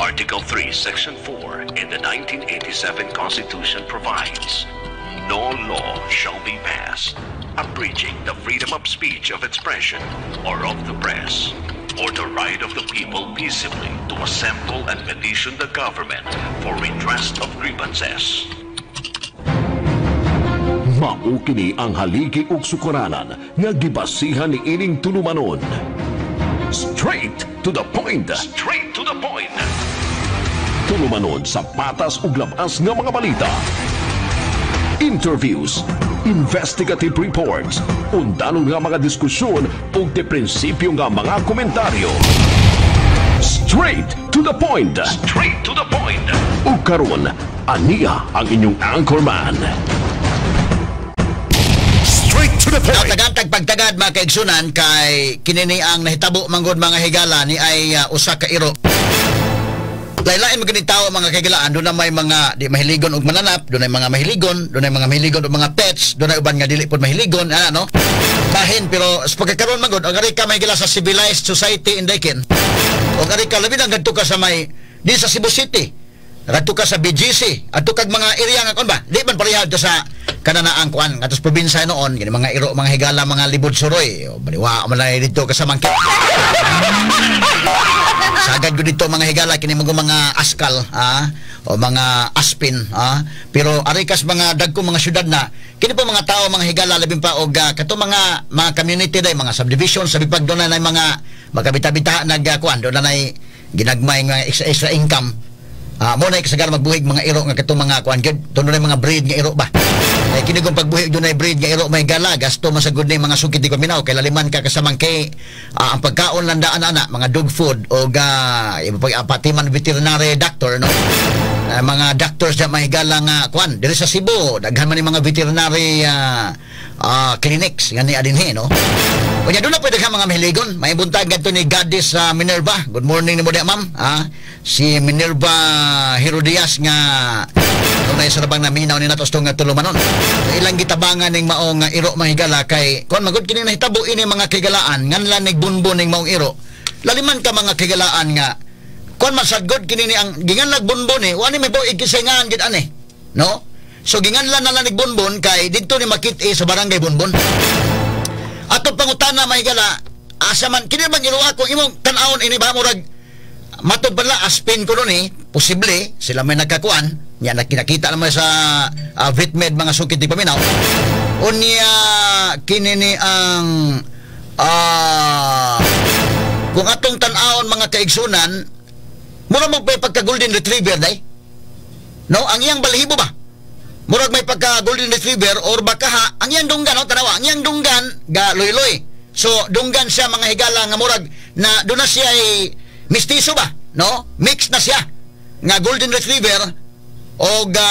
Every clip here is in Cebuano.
Article 3, Section 4 in the 1987 Constitution provides, "No law shall be passed abridging the freedom of speech, of expression, or of the press, or the right of the people peaceably to assemble and petition the government for redress of grievances." Mao kini ang haligi ug sukaranan nga gibasihan ni ining tulumanon. Straight to the point. Straight to the point. Tulumanon sa patas ug labas nga mga balita. Interviews, investigative reports, undanong nga mga diskusyon ug de prinsipyo nga mga komentaryo. Straight to the point. Straight to the point. Ug karon, aniya ang inyong anchorman. Straight to the point. Tagantag pagtagad, mga kaigsunan, kay kinini ang nahitabo manggod, mga higala, ni ay usa ka iro. Lain-lain man gani tao, mga kahigalaan. Doon na may mga di mahiligon og mananap, doon ay mga mahiligon, doon ay mga mahiligon og mga pets, doon ay uban nga dili pod mahiligon, ano, no? Bahin pero sa pagkakaroon man gud, ang ari ka mahigala sa civilized society in Dakin. Og ari ka labi nang gadto ka sa may di sa Cebu City. Kadto ka sa BGC, adto kag mga area nga kon ba? Di man pareha dito sa kananaang kuan ngadto sa probinsya noon, kini mga iro, mga higala, mga libod suroy. O, baliwa man na dito ka sa mangkit. Sagad ko dito, mga higala, kini mga mga askal o mga aspin pero ari kas mga dagko mga syudad na kini po mga tao, mga higala, labing pa og kato mga mga community day, mga subdivision, sabi pag doon na mga magkabita-bita nag kuan doon na nay ginagmay nga extra, extra income mo na kasagaran magbuhig mga iro nga katong mga kuan gyud doon na mga breed nga iro ba. Kay kini kung pagbuhi doon ay breed nga iro may gala, gasto man sa gud ni mga sukit di paminaw kay laliman ka kasamang kay ang pagkaon lang daan ana mga dog food o ga iba pag pati man veterinary doctor, no? Mga doctors na mahigala nga kuan diri sa Cebu, daghan man ni mga veterinary clinics nga ni adinhi, no? Unya doon na pwede ka mga mahiligon. May buntag gadto ni Goddess Minerva. Good morning nimo diya, ma'am. Si Minerva Herodias nga tunay sa rabang naminaw ni nato nga tulumanon. Ilang gitabangan ning maong nga iro, mahigala, kay kuan magud kini nahitabo ini, mga kigalaan, nganlan nig bunbon ning maong iro. Laliman ka, mga kigalaan, nga kuan masagod kini ni ang ginganlag bunbon eh. Wani may buig kisingan gid ani. No? So ginganlan na lang nig bunbon kay didto ni makit-i sa barangay Bunbon. Ato pangutana, mahigala, asa man kini man iro ako imong tan-awon ini ba, murag matod pala aspin ko nun eh, posible sila may nagkakuan nya nakinakita naman sa Vitmed, mga sukit di paminaw. Unya kini ni ang kung atong tan-awon, mga kaigsunan, mura mo pa pagka golden retriever day, no? Ang iyang balahibo ba, murag may pagka golden retriever or baka ha, ang iyang dunggan, no? Tanawa ang iyang dunggan ga loyloy. So dunggan siya, mga higala, nga murag na doon na siya ay mistiso ba, no? Mix na siya nga golden retriever o ga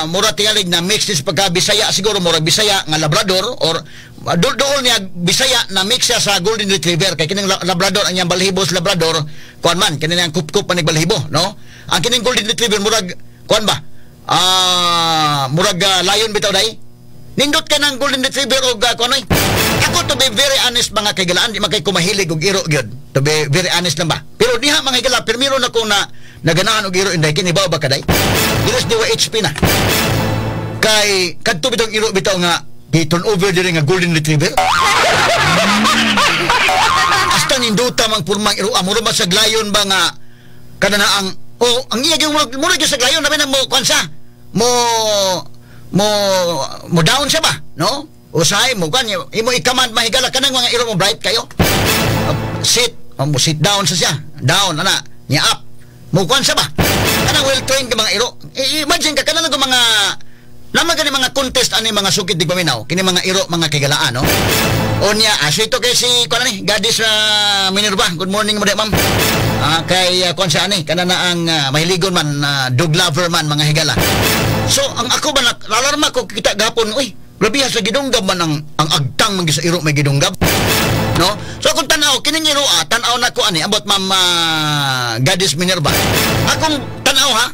mura tingalig na mix din sa pagka Bisaya siguro, murag Bisaya nga Labrador or dool niya Bisaya na mix siya sa golden retriever kay kining Labrador, ang iyang balahibo sa Labrador kuan man kini ang kup-kup man balahibo, no? Ang kining golden retriever murag kuan ba, murag lion bitaw dai. Nindot ka ng golden retriever og kuan oy. Ako, to be very honest, mga kaigalaan, di man kay kumahilig og iro gyud, to be very honest lang ba. Pero diha, mga higala, pirmiro na ko na naganahan og iro inday kini ba kaday diris di wa HP na kay kadto bitong iro bitaw nga gi-turn over diri nga golden retriever. Hasta ninduta mang purmang iro, mura ba sa glayon ba nga kada na ang oh ang iya gyud murag murag gyud sa glayon namin mo kuan sa mo mo mo down siya ba, no? Usahay mo kuan imo i-command, mahigala, kanang mga iro mo bright kayo. Sit mo sit down sa siya, down ana niya, up mo kuan siya ba, kanang well trained ka mga iro. Imagine ka kanang mga naman gani mga contest ani, mga sukit di paminaw, kini mga iro, mga kigalaan, no? Unya aso ito kay si kuan ani Gadis Minerva. Good morning mo di, ma'am. Kay kuan siya ani kana na ang mahiligon man dog lover man, mga higala. So ang ako ba lalarma ko kita gapon, uy, grabe sa gidunggab man ang agtang man sa iro may gidunggab, no? So kung tanaw kining iro, tanaw na ko ani about ma'am Gadis Minerva. Akong tanaw ha,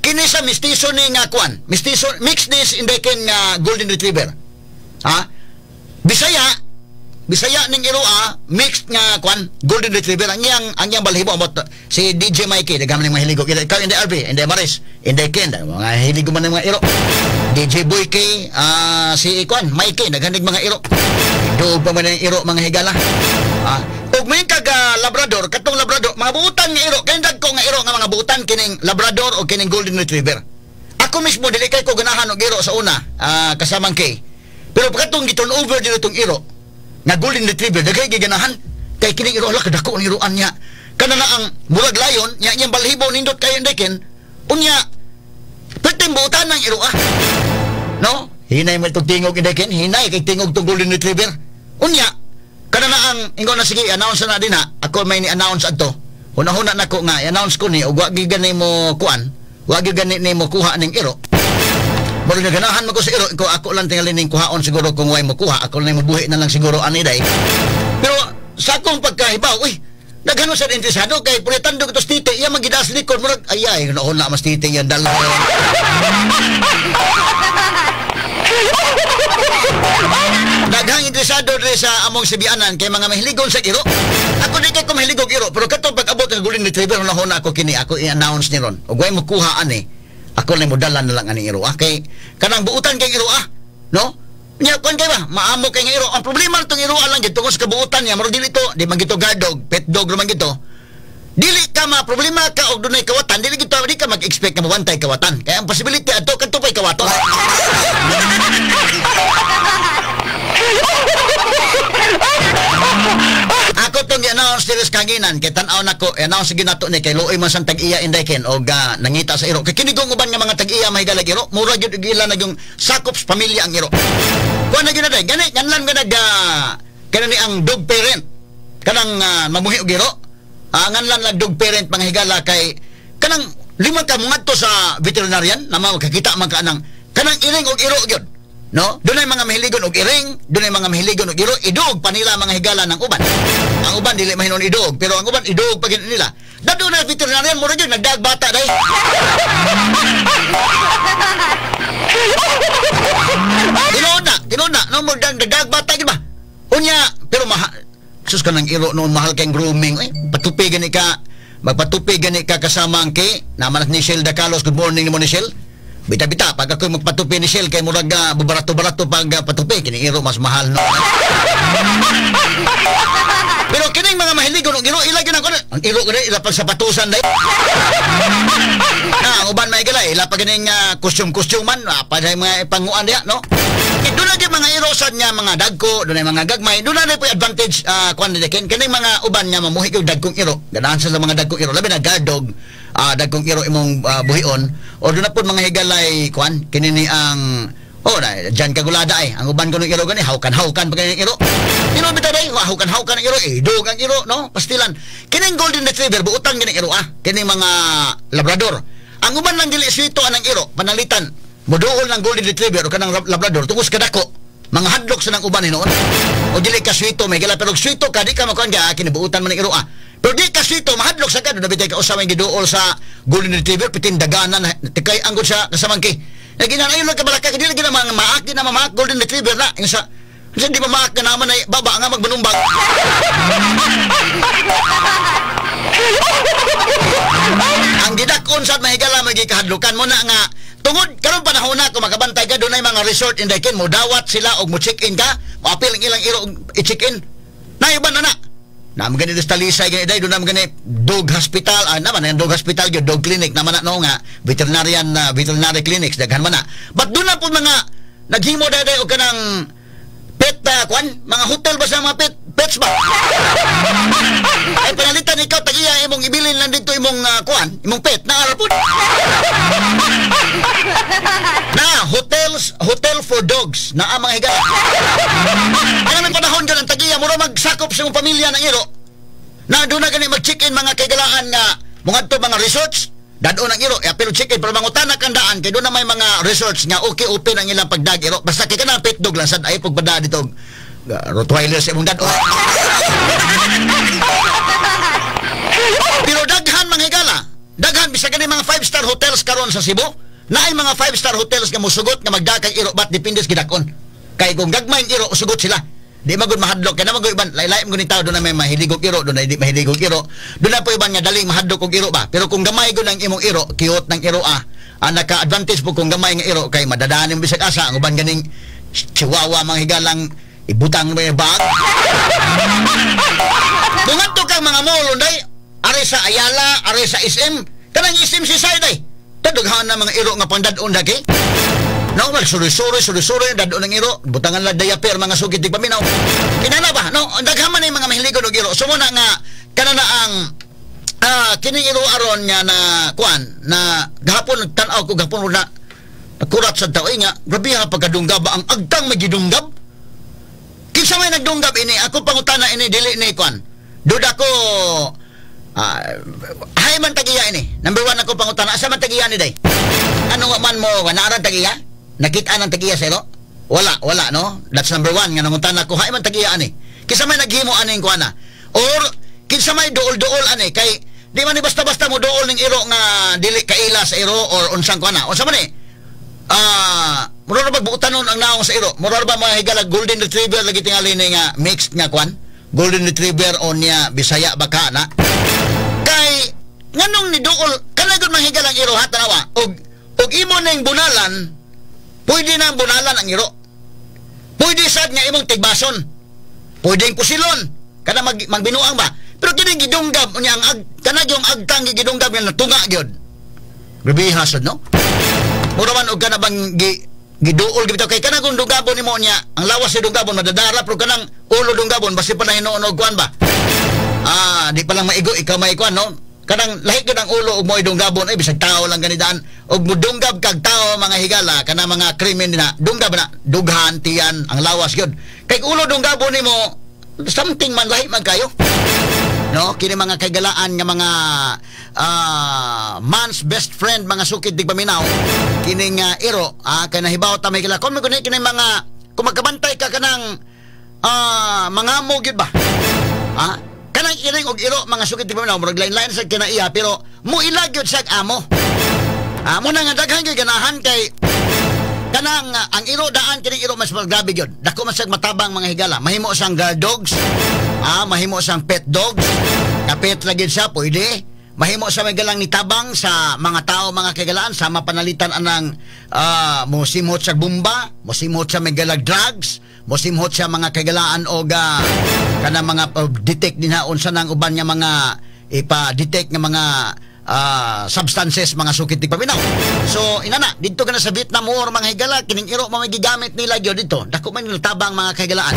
kini sa mistiso ni nga kuan, mistiso mix this in ken nga golden retriever ha, Bisaya. Bisaya ning iro mixed nga kwan, golden retriever ang iyang balhibo amot si DJ Mikey daghan man mahilig og iro. Ikaw Inday RB, Inday Maris, Inday Ken, mga hilig man mga iro. DJ Boy K, si kwan, Mikey daghan mga iro. Duog pa man ang iro mga higala. Ug may kag Labrador, katong Labrador, mga buutan nga iro, kay dagko nga iro nga mga buutan kining Labrador o kining golden retriever. Ako mismo dili kay ko ganahan og iro sa una, kasamang kay. Pero pagkatong gi-turn over dito tong iro nga golden retriever, daghay giganahan kay kining iro, ala kadako ang iroan niya. Kana na ang murag layon nya iyang balhibo nindot kayo ndekin. Unya perting buutan ang iro No? Hinay mo itong tingog ndekin, hinay kay tingog tong golden retriever. Unya kana na ang ingon na sige announce na dinha, ako may ni-announce adto. Hunahuna nako nga i-announce ko ni og wa gyud gani mo kuan, wa gyud gani nimo kuha ning iro. Murag naganahan man ko sa iro, ko ako lang tingali ning kuhaon siguro kung way mo kuha, ako lang mabuhi na lang siguro ani day. Pero sa akong pagkahibaw, uy, daghan sa interesado kay puritando kitos titi, iya magidas likod murag ayay noon na mas titi yan dalaw. Daghang interesado diri sa among sibianan kay mga mahiligon sa iro. Ako di kay ko mahiligog iro, pero katong pag-abot ng golden retriever hunahuna ako kini, ako i-announce ni ron. Ug way mo kuha ani, ako lang modala na lang ani iro. Kay kanang buutan kay iro no? Nya kon kay ba maamo kay nga iro. Ang problema tong iro lang gid tungod sa kabuutan niya, murag dili to, di man gito guard dog, pet dog ra man gito. Dili ka ma problema ka og dunay kawatan, dili gito di ka mag-expect nga mabantay kawatan. Kay ang possibility adto kadto pay kawaton. Ako tong i-announce diri sa kanginan kay tan-aw nako, i-announce gyud nato ni kay luoy man sang tag-iya Inday Ken og nangita sa iro. Kay kini kong uban nga mga tag-iya mahigalag iro, mura gyud og ila na yung sakop sa pamilya ang iro. Kuan na gyud na day, gani nganlan nga nag kana ni ang dog parent kanang mamuhi og iro. Nganlan lang dog parent mga higala kay kanang lima ka mongadto sa veterinarian na makakita man ka anang kanang iring og iro gyud. No? Dunay mga mahiligon og iring, dunay mga mahiligon og iro, iduog pa nila mga higala ng uban. Ang uban dili mahinon iduog, pero ang uban iduog pa gid nila. Dadto na veterinarian mo gyud nagdag bata day. Tinuod na, no mo nagdag bata gid ba? Unya, pero sus kanang iro noon mahal kay grooming, ay patupi gani ka, magpatupi gani ka kasama ang kay naman ni Shell Dacalos. Good morning nimo ni Shell. Bita-bita, pag ako'y magpatupi ni Shell, kay murag barato-barato pag patupi, kining iro mas mahal no. Pero kining mga mahiligon og iro, ila gyud ang iro gani ila pag sapatusan day. Na ang uban maigala, ila pa kining kostyum-kostyuman, pa mga ipanguan diha no. Kay doon na mga iro sad nga mga dagko, doon mga gagmay, doon na po advantage kuan ni ken kining mga uban nga mamuhi og dagkong iro, ganahan sa mga dagkong iro, labi na guard dog. Dagkong iro imong buhion o doon na po mga higalay kuan kini ni ang oh na diyan kagulada ay ang uban kuno iro gani hawkan-hawkan pa kini iro ino bitaw day hawkan-hawkan ang iro idog ang iro no pastilan kining golden retriever buutan gani iro kining mga Labrador ang uban lang dili swito anang iro panalitan moduol ng golden retriever o kanang Labrador tungos kadako mga hadlok sa nang uban hinuon o dili ka swito may gala pero swito ka di ka makuan ka kinibuutan man ang iro pero di kasi ito, mahadlok sa kado, nabitay ka usawang giduol sa golden retriever, pitin daganan, tikay anggod sa kasamangki. Naginanayon lang kabalaka, hindi na ginamang maak, di na mamaak golden retriever na. Yung sa, di ba maak na naman ay baba nga magmanumbang. Ang gidakon sa mahigala, magikahadlukan mo na nga, tungod, karon panahon na, kung makabantay ka, doon ay mga resort in Daikin, mo dawat sila og mo check-in ka, mo apil ang ilang iro i-check-in. Naiban na na. Naman gani sa Talisay gani day, doon naman gani dog hospital, naman ang dog hospital gyud, dog clinic naman na no nga veterinarian veterinary clinics daghan man na. But doon na po mga naghimo day og kanang pet kuan, mga hotel ba sa mga pets ba? Ay panalitan ikaw tag-iya imong ibilin lang dito imong kuan, imong pet na ara pud. Na hotels, hotel for dogs na ang mga higala. Ano may panahon dyan ang tag-iya mura magsakop sa imong pamilya ng iro. Na doon na gani mag-check-in mga kaigalaan nga mga to mga resorts dadon ang iro, pero check-in pero mangutana kang daan kay doon na may mga resorts nga okay open ang ilang pagdag iro. Basta kay kanang pet dog lang sad ay pagbada dito Rottweiler sa imong dadon. Pero daghan mga higala, daghan bisag gani mga 5-star hotels karon sa Cebu, naay mga 5-star hotels nga mosugot nga magdakag iro bat depende sa gidakon. Kay kung gagmay ang iro sugot sila. Di magud mahadlok kay na magud iban lain-lain gud ni tao, doon na may mahilig og iro, doon na di mahilig og iro. Doon na po iban nga daling mahadlok og iro ba. Pero kung gamay gud ang imong iro, cute ng iro ah. Ang naka-advantage po kung gamay nga iro kay madadaan yung bisag asa. Ang uban ganing chihuahua, mga higalang ibutang mo yung bag. Bungadto kang mga mall unday, are sa Ayala, are sa SM, kanang SM si side ay. Tadughan na mga iro nga pangdad-on daki. No, mag suri-suri, suri-suri, dad-on ang iro, butangan lang diaper mga sugid di paminaw. Kinana ba? No, daghan man mga mahiligon og iro. So muna nga kanana ang kining iro aron nga na kuan na gahapon nagtan-aw ko gahapon na nakurat sa tao nga grabe ha pagkadunggab ang agtang may gidunggab. Kinsa may nagdunggab ini? Ako pangutana ini dili ni kuan. Duda ko hay man tagiya ini. Number 1 ako pangutana, asa man tagiya ni day? Ano nga man mo naaran tagiya? Nakita ng tagiya sa iro? Wala, wala no. That's number 1 nga nangutana ko, hay man tagiya ani. Kinsa may naghimo aning kuana? Or kinsa may duol-duol ani kay di man ni basta-basta mo duol ning iro nga dili kaila sa iro or unsang kuana. Unsa man ni? Mura ba buutanon ang naong sa iro? Mura ba mga higala golden retriever lagi tingali ni nga mixed nga kuan? Golden retriever o niya Bisaya ba ka na? Kay nganong ni duol kanay gud manghigala ang iro ha, tanawa. Og imo ning bunalan, pwede na ang bunalan ang iro. Pwede sad nga imong tigbason. Pwede pusilon kada magbinuang ba. Pero kini gidunggab unya ang kanag yung agtang gidunggab nga natunga gyud. Grabe hasod no. Mura man og kana bang giduol gid kay kanang kung dunggabon nimo niya, ang lawas si dunggabon madadara pero kanang ulo dunggabon basi pa na hinuon og kuan ba. Di pa lang maigo ikaw may kuan no. Kanang lahi gyud ang ulo og mo'y dunggabon ay bisag tao lang ganidaan og mudunggab kag tao mga higala kana mga krimen na dunggab na dughan tiyan ang lawas gyud. Kay ulo dunggabon nimo something man lahi man kayo. No, kini mga kaigalaan nga mga man's best friend mga sukid di paminaw kining iro kay nahibaw ta may gila kon man kini mga kung magkabantay ka kanang mga mo gyud ba kanang iring og iro mga sukid di paminaw murag lain-lain sa kinaiya pero muila gyud sa amo mo na nga daghan gyud ganahan kay kanang ang iro daan kining iro mas grabe gyud dako man siyang matabang mga higala mahimo siyang guard dogs mahimo siyang pet dogs kapet lagi siya pwede mahimo sa may galang nitabang sa mga tao mga kagalaan sama panalitan anang mosimhot sa bomba, mosimhot sa may galag drugs, mosimhot sa mga kagalaan og kanang mga detect dinha unsa nang uban nga mga ipa-detect nga mga substances mga sukit di paminaw. So inana didto kana sa Vietnam War mga higala kining iro mo may gigamit nila gyud didto. Dako man tabang mga kahigalaan.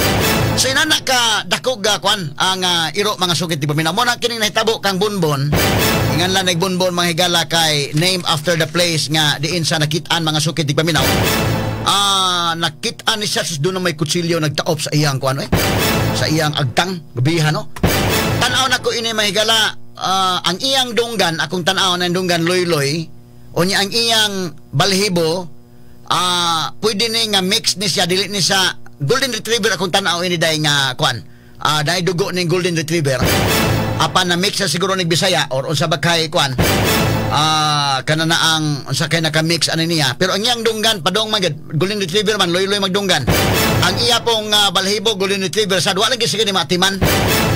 So inana ka dako ga kuan ang iro mga sukit di paminaw. Mo na kining nahitabo kang Bonbon. Ingan lang nagbonbon mga higala kay name after the place nga diin sa nakit-an mga sukit di paminaw. Nakit-an ni siya doon na may kutsilyo nagtaop sa iyang kuan sa iyang agtang gabihan no. Tan-aw nako ini mga higala. Ang iyang dunggan, akong tan-aw ng dunggan loy-loy, o niya ang iyang balhibo, pwede ni nga mix ni siya, dili ni siya, golden retriever akong tan-aw ini dahil nga, kuan, dahil dugo ni golden retriever, apan na mix na siguro ni Bisaya, or unsa ba kay, kuan, kana na ang, unsa kay naka-mix ano niya, pero ang iyang dunggan, padong man, golden retriever man, loy-loy magdunggan, ang iya pong balhibo, golden retriever, sa duwa lagi sige ni matiman,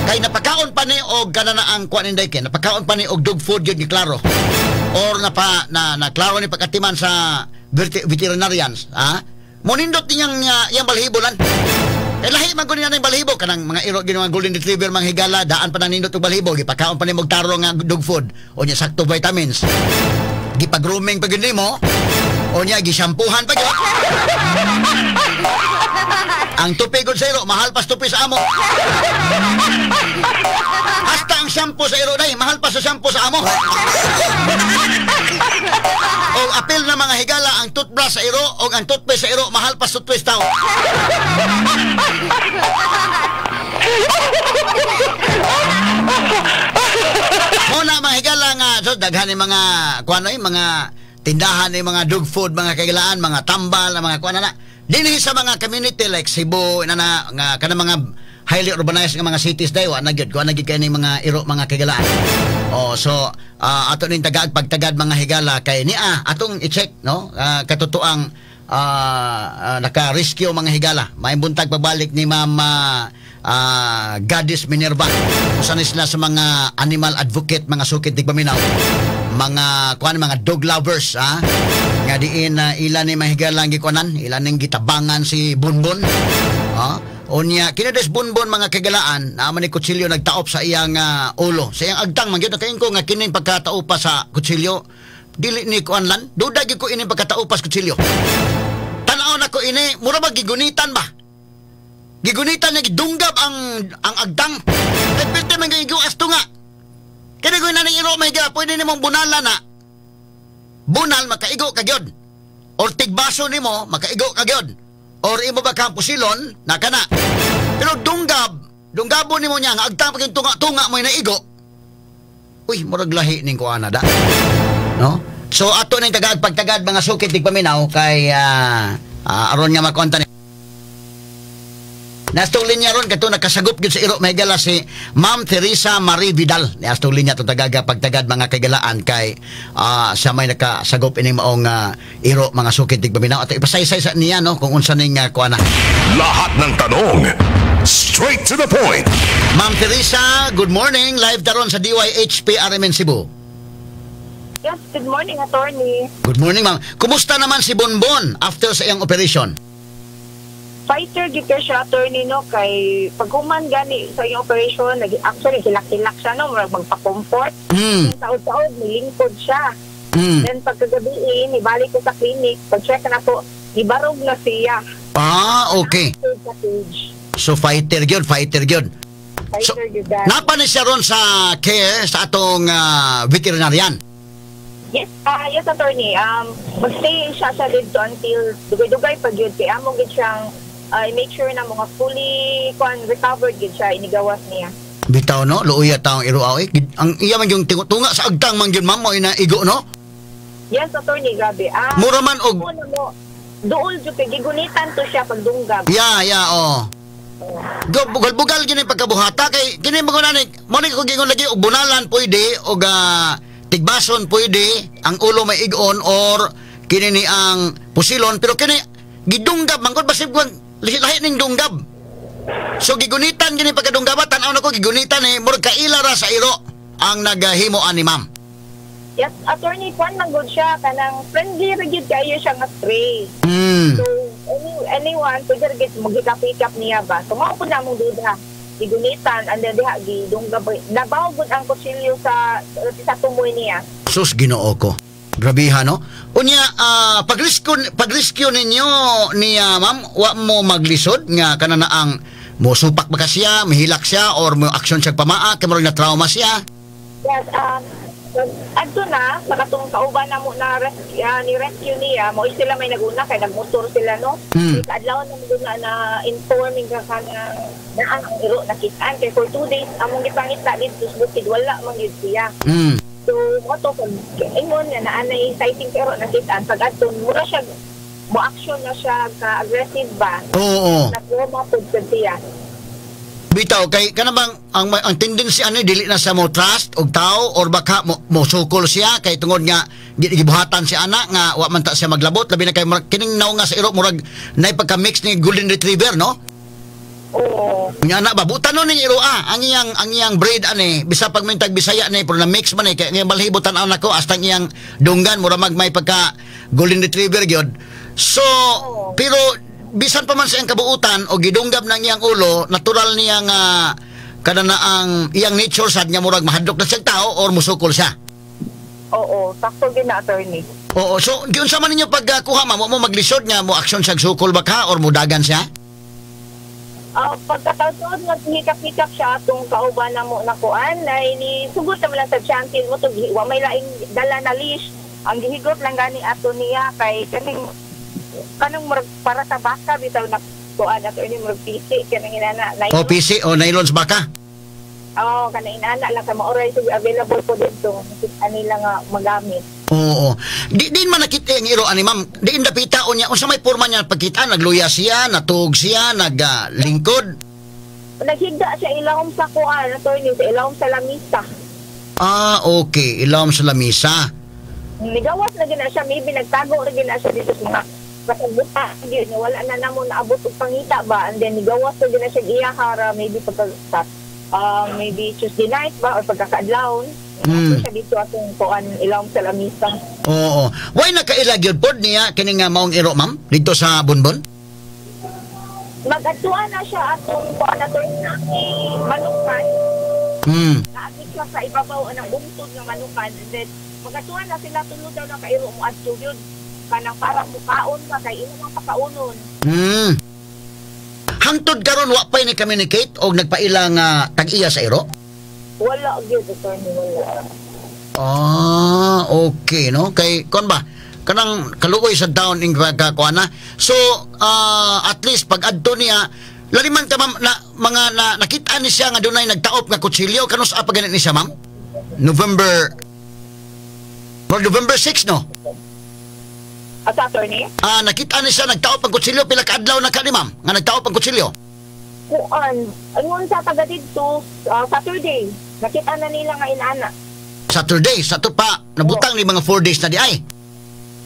kay napakaon pa ni og kana na ang kuan inday kay napakaon pa ni og dog food gyud klaro or napa na na klaro ni pagkatiman sa veterinarians monindot niyang iyang balhibo lan kay lahi man gud niya ning balhibo kanang mga iro gyud mga golden retriever mga higala daan pa nang nindot og balhibo gipakaon pa ni og taro nga dog food o nya sakto vitamins gipa-grooming pa gyud nimo o nya gishampuhan pa gyud. Ang tupi gud sa iro, mahal pa sa tupi sa amo. Hasta ang shampoo sa iro day, mahal pa sa shampoo sa amo. O apil na mga higala, ang toothbrush sa iro o ang toothpaste sa iro, mahal pa sa toothpaste tao. Muna mga higala nga, so, daghan ni mga, kuano mga tindahan ni mga dog food, mga kagilaan, mga tambal, mga kuano na. Dinhi sa mga community like Cebu, inana nga kana mga highly urbanized nga mga cities dayo, wa na gyud, kuan na gyud kay ning mga iro mga kagilaan. Oh, so ato ning tagaag pagtagad mga higala kay niya atong i-check no katotoang naka-rescue, mga higala. Maayong buntag pagbalik ni Ma'am Goddess Minerva. Usa ni sila sa mga animal advocate, mga sukit tigpaminaw. Mga kuan, mga dog lovers, ha. Nga diin ila ni mga higala ang gikuanan, ila ning gitabangan si Bunbun. Ha? Unya, kini des Bunbun, mga kagalaan, naa man ni kutsilyo nagtaop sa iyang ulo. Sa iyang agtang, man gyud ko nga kining pagkataupa sa kutsilyo, dili ni kuan lan, duda gyud ko ini pagkataupa sa kutsilyo. Tanaw na ko ini, mura ba gigunitan ba? Gigunitan niya, gidunggab ang agtang. Ay, pwede man gyud asto nga. Kini ko na ning iro may ga, pwede nimong bunalan na. Bunal makaigo ka gyud. Or tigbaso nimo makaigo ka gyud. Or imo ba kang pusilon na kana. Pero dunggab, dunggabo nimo niya nga agtang pag tunga-tunga mo naigo. Uy, murag lahi ning kuana da. No? So ato ning tagad pagtagad, mga sukit tigpaminaw, kay aron nga makonta ni Nastong linya ron kato nakasagop gyud sa iro, mahigala, si Ma'am Teresa Marie Vidal. Nastong linya to tagaga pagtagad, mga kagalaan, kay siya may nakasagop ini maong iro, mga sukit tigpaminaw. Ato ipasaysay sa niya, no, kung unsa ning kuana. Lahat ng tanong, straight to the point. Ma'am Teresa, good morning. Live taron sa DYHP RMN Cebu. Yes, good morning, attorney. Good morning, ma'am. Kumusta naman si Bonbon after sa iyang operation? Fighter gyud kay siya, attorney, no, kay paghuman gani sa iyang operation, nag actually hilak-hilak siya, no, murag magpa-comfort. Saod-saod nilingkod siya. Then pagkagabi nibalik ko sa clinic, pag-check na ko, nibarog na siya. Ah, okay. Sa cage. So fighter gyud, fighter gyud. So, Fighter gyud gani. Napa ni siya ron sa care sa atong veterinarian? Yes, attorney. Magstay siya sa dito until dugay-dugay pag yun. Kaya amo gid siyang make sure na mga fully kuan recovered gid siya inigawas niya. Bitaw, no, luoya taong iro eh. Ang iya man yung tunga sa agtang man gyud, ma'am, mo ina igo, no? Yes, attorney, grabe. Mura man og Una mo, duol jud kay gigunitan to siya pagdunggab. Yeah, oh. Go bugal-bugal gini pagkabuhata kay kini mo na ni mo ni ko gingon lagi og bunalan pwede og tigbason pwede ang ulo may igon or kini ni ang pusilon, pero kini gidunggab man gud, basig kuan lahi ning dunggab. So gigunitan gini pagkadunggab, tan-aw nako gigunitan eh, murag kaila ra sa iro ang nagahimo ani, ma'am. Yes, attorney, kuan man gud siya kanang friendly ra gyud kayo siya nga stray. So anyone pwede ra gyud maghikap-hikap niya ba. So mao pud na among duda. Gigunitan and then diha gidunggab, nabaw gud ang kutsilyo sa tumoy niya. Sus, Ginoo ko. Grabiha, no? Unya, pag-rescue ninyo niya, ma'am, wa mo maglisod nga kana na ang mo supak ba ka siya, mihilak siya or mo action siya pamaa kay murag na trauma siya? Yes, adto na sa katong kauban na mo na rescue, ni rescue niya, mo sila may naguna kay nagmotor sila, no. Kaadlaw na mo na na informing ka kanang naa ang iro nakitaan kay for 2 days among gipangita dito sa bukid, wala man gyud siya. So mo to pag ingon nga naa na sighting pero nakitaan, pag adto mura siya mo action na siya ka aggressive ba. Oo. Na trauma pud sad siya. Bitaw kay kana bang ang tendency ano dili na sa mo trust og tao or baka mo sukol siya kay tungod nga gibuhatan si ana nga wa man ta siya maglabot, labi na kay murag kining naong nga sa iro murag nay pagka mix ni golden retriever, no? Oo. Nya na ba butan no ning iro ang iyang breed ani bisa pag mintag Bisaya ni pero na mix man eh kay nga balhibo tan-aw nako hasta ang iyang dunggan mura mag may pagka golden retriever gyud. So pero bisan pa man sa iyang kabuutan o gidunggab ng iyang ulo, natural niya nga kada na ang iyang nature sad nga murag mahadlok na siyang tao or musukol siya. Oo, sakto gyud na, attorney. Oo, so giunsa man ninyo pagkuha, ma'am, mo maglisod nga mo action siya sukol ba ka or mudagan siya? Pagkataon naghikap-hikap siya atong kauban na mo nakuan ay ni sugot naman lang sa siya until mo to wa may laing dala na leash. Ang gihigot lang gani ato niya kay kaning kanang murag para sa baka bitaw na kuan, ato ini murag PC kanang inana O PC o nylon sa baka? Oo, kanang inana lang kay maoray sige available po dito anila nga magamit. Oo. Di din man nakita ang iro ani, ma'am. Diin dapita o niya unsa may porma niya pagkita, nagluya siya, natug siya, naglingkod? Naghigda siya ilawom sa kuan, attorney, sa ilawom sa lamisa. Ah, okay. Ilawom sa lamisa. Nigawas na gina siya, maybe nagtago na gina siya dito sa mga Kasabuta gyud nga wala na namo naabot og pangita ba, and then nigawas na gyud na siya iyahara maybe pagka maybe Tuesday night ba or pagkakaadlawon. Siya dito atong kuan ilawom sa lamisa. Oo. Way nakaila gyud pod niya kini nga maong iro, ma'am, dito sa Bonbon? Magadtuan na siya atong kuan ato ni manukan. Naagit siya sa ibabaw ng bungtod nga manukan, and then magadtuan na sila tulo daw na kairo mo adto gyud kanang para mukaon ka kay imo mang pakaunon. Hangtod karon wa pay ni communicate og nagpaila nga tag-iya sa iro? Wala gyud, attorney, wala. Ah, okay, no? Kay kon ba kanang kaluoy sa down ing pagkakuan na. So, at least pag adto niya laliman ka, ma'am, na mga na, nakita ni siya nga dunay nagtaop nga kutsilyo. Kanus pa ganit ni siya, ma'am? November or November 6, no? At attorney? Ah, nakita ni siya nagtaop ang kutsilyo. Pila ka adlaw na ka ni, ma'am, nga nagtaop ang kutsilyo? Kuan, ingon sa taga didto, Saturday nakita na nila nga inana. Saturday sa to pa nabutang ni mga 4 days na di ay.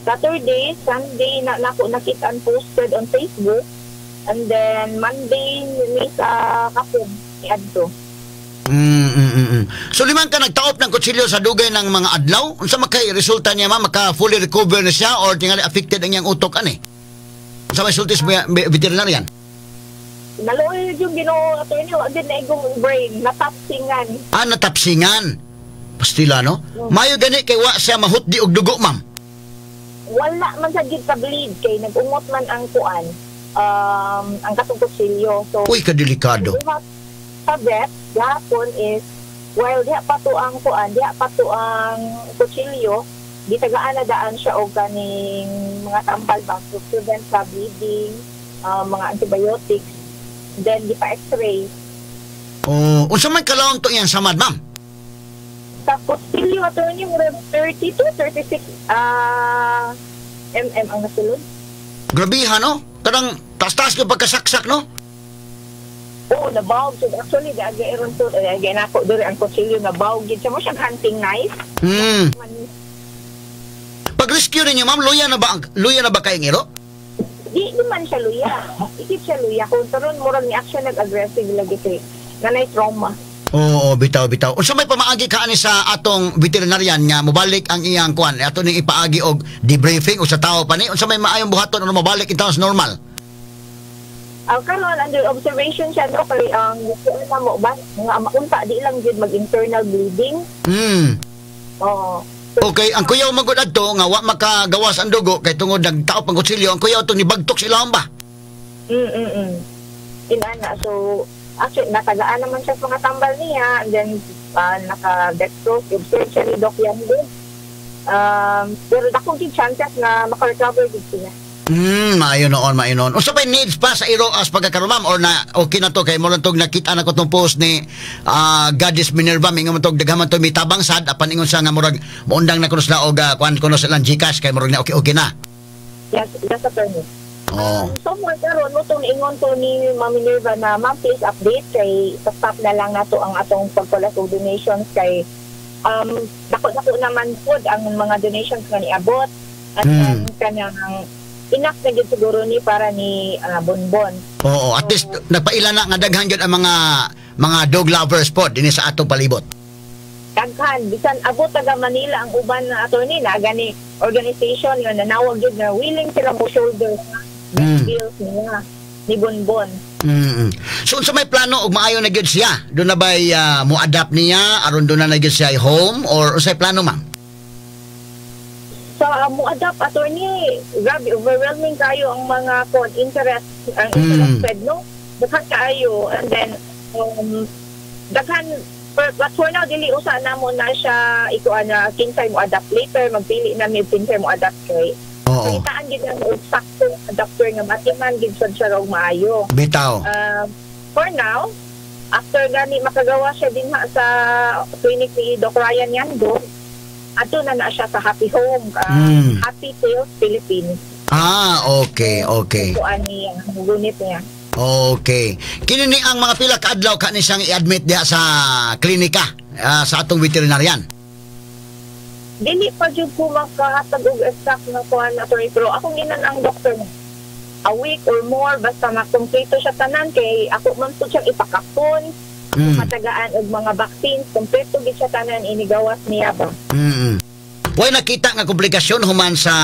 Saturday, Sunday na nako nakita ang posted on Facebook, and then Monday ni sa kapon ni adto. So liman ka nagtaop ng kutsilyo sa dugay ng mga adlaw, unsa makay resulta niya, ma'am? Maka fully recover na siya or tingali affected ang iyang utok ani? Unsa may sultis veterinarian? Naluoy yung Ginoo, attorney, wa gid na igong brain, natapsingan. Ah, natapsingan. Pastila, no? Mayo gani kay wa siya mahutdi og dugo, ma'am. Wala man sa gid ka bleed kay nag-ungot man ang kuan ang katong kutsilyo. So Uy, kadelikado. Duha sa vet gahapon is while diha pa to ang kuan, diha pa to ang kutsilyo, gitagaan na daan siya og kaning mga tambal ba to prevent sa bleeding, mga antibiotics, then di pa x-ray. Oh, unsa man kalawang to iyang samad, ma'am? Sa kutsilyo, attorney, murag 32 36 ang nasulod. Grabiha, no? Kanang taas-taas yung pagkasaksak, no? Oo, nabawg. So, actually, di aga iron to, eh, aga nako diri ang kutsilyo, nabawg gid siya mo siyang hunting knife. Man, Pag rescue ninyo, ma'am, luya na ba kayong iro? Di man siya luya. Ikit siya luya. Kung taron murag ni action nag-aggressive lagi kay nanay trauma. Oo, bitaw bitaw. Unsa may pamaagi ka ani sa atong veterinarian nga mobalik ang iyang kuan? Ato ning ipaagi og debriefing o sa tao pa ni? Unsa may maayong buhaton ano mabalik intaw sa normal? Ang karon under observation siya, no, kay ang gusto na mo ba nga maunta di lang gyud mag-internal bleeding. Oo. So, Okay, ang kuyaw magud adto nga wa makagawas ang dugo kay tungod nagtaop ang kutsilyo, ang kuyaw to nibagtok sa ilawom ba? Inana. So, actually, natagaan naman siya sa mga tambal niya. And then, naka-dextrose, observe siya ni Doc Yando. Pero dako gyud chances na maka-recover gid siya. Maayo noon, maayo noon. Unsa pa'y needs pa sa iro as pagkakaroon, ma'am, or na okay na to kay mo lang tog nakita na ko tong post ni Goddess Minerva, mingon man tog daghan man to mitabang sad, apan ingon siya nga murag moundang na kuno sila og kuan kuno silang GCash kay murag na okay okay na. Yes, attorney. Oh. So far karon mo tong ingon to ni Ma'am Minerva na, "Ma'am, please update kay sa stop na lang nato ang atong pagkulas og donations kay dako-dako naman pod ang mga donations nga niabot." At kanang enough na gyud siguro ni para ni Bonbon. Oo, at least nagpaila na nga daghan gyud ang mga dog lovers pod dinhi sa atong palibot. Daghan, bisan abot taga Manila ang uban na, attorney, na gani organization nga nanawag gyud na willing sila mo shoulder sa bills niya ni Bonbon. So unsa may plano og maayo na gyud siya? Doon na ba'y mo-adapt niya aron doon na gyud siya home or unsay plano, ma'am? Sa mo-adapt, attorney, grabe overwhelming kayo ang mga kon interest, ang interested, no, daghan kaayo, and then daghan, but for now dili usa namo na siya ikuan na kinsay mo adapt later, magpili na mi kinsay mo adapt kay pangitaan gid na og sakto adapter nga matiman gid sad siya og maayo. For now, after gani makagawa siya din ha sa clinic ni Doc Ryan Yando, adto na na siya sa Happy Home, Happy Tails Philippines. Ah, okay. Kuan niya, gunit niya. Okay. Kini ni ang mga pila ka adlaw ka ni siyang i-admit diha sa klinika sa atong veterinarian? Dili pa jud ko makahatag og exact nga kuan, attorney, pero akong ginan ang doktor a week or more basta makumpleto siya tanan kay ako man pud siyang ipakapon, ako matagaan og mga vaccines, kumpleto gid siya tanan inigawas niya ba. Way nakita nga komplikasyon human sa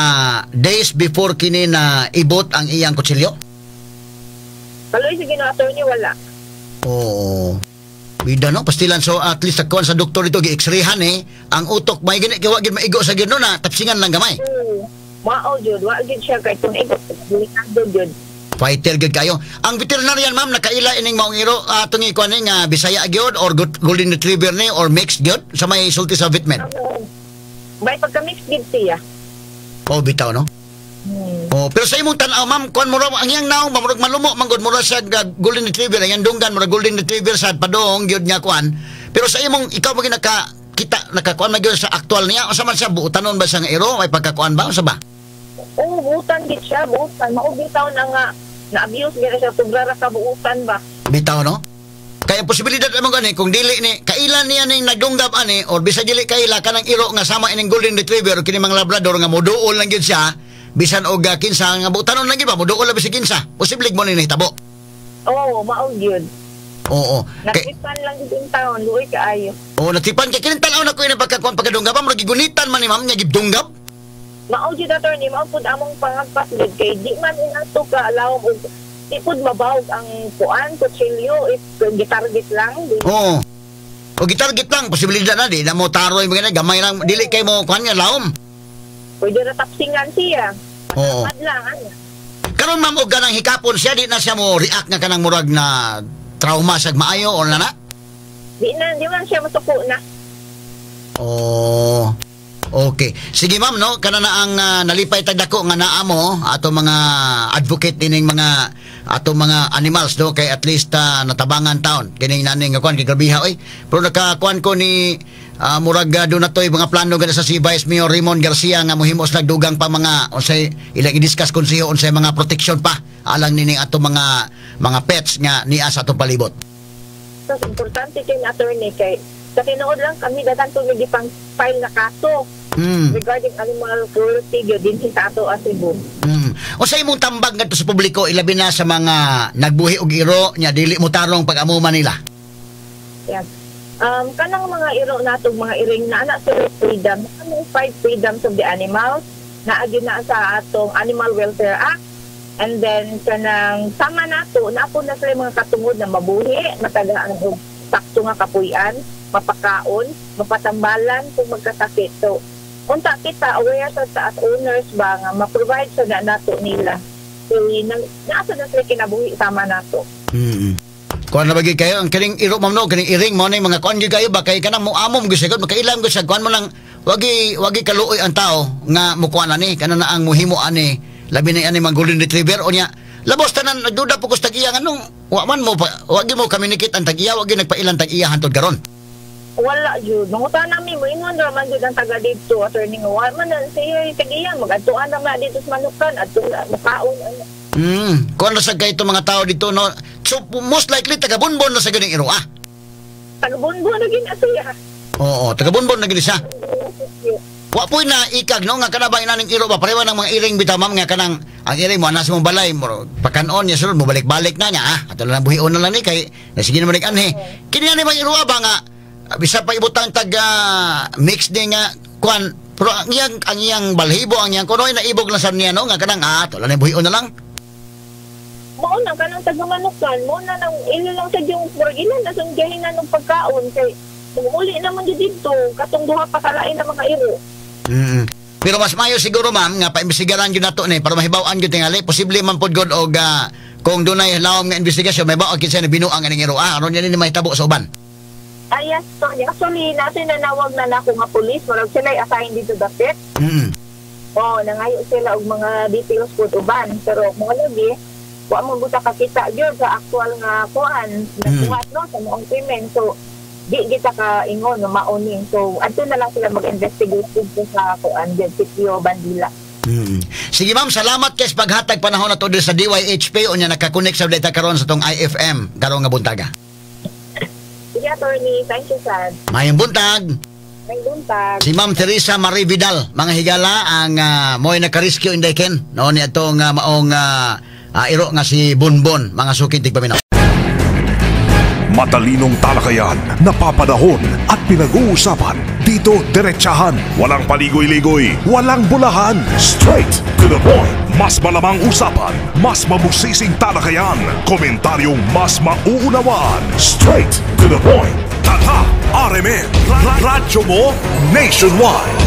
days before kini na ibot ang iyang kutsilyo? Kaluoy sa Ginoo, attorney, wala. Oo. Bida no, pastilan. So at least sa kuan sa doktor dito gi-x-rayhan eh ang utok may gani kay wa gid maigo sa Ginoo na tapsingan lang gamay. Mao jud, wa jud siya kay kung igo delikado jud. Fighter gyud kayo. Ang veterinarian, ma'am, nakaila ining maong iro atong ikuan ni nga Bisaya gyud or golden retriever ni or mixed gyud sa may sulti sa vetmed? Bay pagka-mix gid siya. Oh, bitaw no. Oh, pero sa imong tan-aw, ma'am, kuan mo raw ang iyang naong ba murag malumo man gud, mura sa golden retriever, ang iyang dunggan murag golden retriever sa padong gyud nga kuan. Pero sa imong ikaw mo naka kita nakakuan man gyud sa aktual niya, unsa man siya, buutanon ba siya nga iro, may pagkakuan ba, unsa ba? Oo, buutan gid siya, buutan. Mao bitaw na nga na-abuse gid siya, sobra ra ka buutan ba. Bitaw no? Kaya posibilidad mo gani kung dili ni kailan niya ning nagdunggab ani or bisag dili kaila kanang iro nga sama ining golden retriever o kini mga labrador nga moduol lang gyud siya bisan og kinsa nga buutanon lang gyud ba, moduol lang bisag kinsa, posible mo ni nahitabo. Oo, mao gyud. Oo. Kay Natripan lang gid in town, luoy kaayo. Oh, natipan kay kining tan-aw na ko ini pagkakuan pagkadunggab, murag gigunitan man ni ma'am nga gibdunggab. Mao gyud, attorney, mao pud among pangagpas gyud kay di man inato ka alawom og di pud mabawog ang kuan kutsilyo if gitarget lang di. Oo. O gitarget lang, posibilidad na di na mo taroy mga gamay lang dili kay mo kuan nga lawom. Pwede ra tapsingan siya. Oo. Mad lang ano. Karon, ma'am, og ganang hikapon siya, di na siya mo react nga kanang murag na trauma siya maayo or na na? Di na, di man siya masuko na. Oh. Okay. Sige, ma'am, no, kana na ang nalipay tag dako nga naa mo ato mga advocate nining mga ato mga animals do kay at least natabangan taon kining naning nga kuan kay grabiha oy. Pero nakakuan ko ni murag do na toy mga plano gana sa si Vice Mayor Raymond Garcia nga mohimo sa nagdugang pa mga unsay ilang i-discuss konseho unsay mga protection pa alang nining ato mga pets nga niya sa atong palibot. So, importante kay na, attorney, kay sa tinuod lang kami daghan po may gipang file na kaso regarding animal cruelty gyud dinhi sa ato a Cebu. Unsa imong tambag ngadto sa publiko, ilabi na sa mga nagbuhi og iro nya dili mo tarong pag-amuman nila? Yes. Kanang mga iro nato, mga iring na ana sila freedom, ano, five freedoms of the animals naa gyud na sa atong Animal Welfare Act. And then kanang sama nato naa po na sila mga katungod na mabuhi, matagaan og sakto nga kapuy-an, mapakaon, mapatambalan kung magkasakit. So unta kita aware sa as owners ba nga ma-provide sa na nato nila. So nasa na sila kinabuhi sama nato. Kuan na bagi kayo ang kining iro, ma'am, no, kining iring mo na yung mga kuan gyud kayo ba kay kanang mo amo mo gyud makailam gyud sa kuan mo lang, wagi kaluoy ang tao nga mukuan ani kana na ang muhimo ani, labi na ani mga golden retriever o nya labos tanan nagduda po ko sa tag-iya nganong wa man mo pa, wagi mo communicate ang tag-iya, wagi nagpailan tag-iya hantod karon? Wala jud. Mangutan nami mo ingon ra man jud ang taga didto, attorney, nga wa man na siya tag-iya, magadtuan na man dito sa manukan adto na makaon ano. Kuan ra sa kay mga tao dito no. So most likely taga Bonbon na sa ganing iro ah. Taga Bonbon na gid na siya. Oo, taga Bonbon na gid siya. Wa po'y na ikag no nga kana ba inaning iro ba parewa ng mga iring bitaw, ma'am, nga kanang ang iring mo ana sa mong balay mo pakanon niya sulod mo balik-balik na niya ah ato lang buhion na lang ni kay nasige na balik anhi kini ani bang iro ba nga bisa pa ibutang tag mix ni nga kuan, pero ang iyang balhibo, ang iyang kunoy naibog lang sa niya no nga kanang ato lang buhion na lang. Mao na kanang taga manukan mo na nang ilo lang sa yung murag ila na sunggahin na ng pagkaon kay uli naman jud didto katong duha pa kalain na mga iro. Pero mas mayo siguro, ma'am, nga paimbestigaran gyud nato ni para mahibaw-an gyud tingali. Posible man pod gud og kung dunay lawom nga investigasyon may baog kinsa na binuang aning iro ah aron ni mahitabo sa uban. Ah, yes, Tony. Actually, nasa nanawag na nako nga police. Murag sila assign dito dapit. Oh, nangayo sila og mga details po uban. Pero mga lagi, wa mo buta kakita gyud sa actual nga kuan nagbuhat no sa maong krimen. So di kita ka ingon no mao ni. So adto na lang sila mag-investigate dito sa kuan gyud sitio Bandila. Sige, ma'am, salamat kay sa paghatag panahon na to diri sa DYHP unya nakakonect sa data karon sa tong IFM karong nga buntaga. Sige, attorney. Thank you, sir. Mayong buntag. May buntag. Si Ma'am Teresa Marie Vidal, mga higala, ang mo'y naka-rescue, Inday Ken, no, ni atong maong iro nga si Bonbon, mga suking tigpaminaw. Matalinong talakayan, napapanahon at pinag-uusapan. Dito, diretsahan, walang paligoy-ligoy, walang bolahan. Straight to the point. Mas malamang usapan, mas mabusising talakayan, komentaryong mas mauunawaan. Straight to the point. Tatak RMN, Radyo mo, nationwide.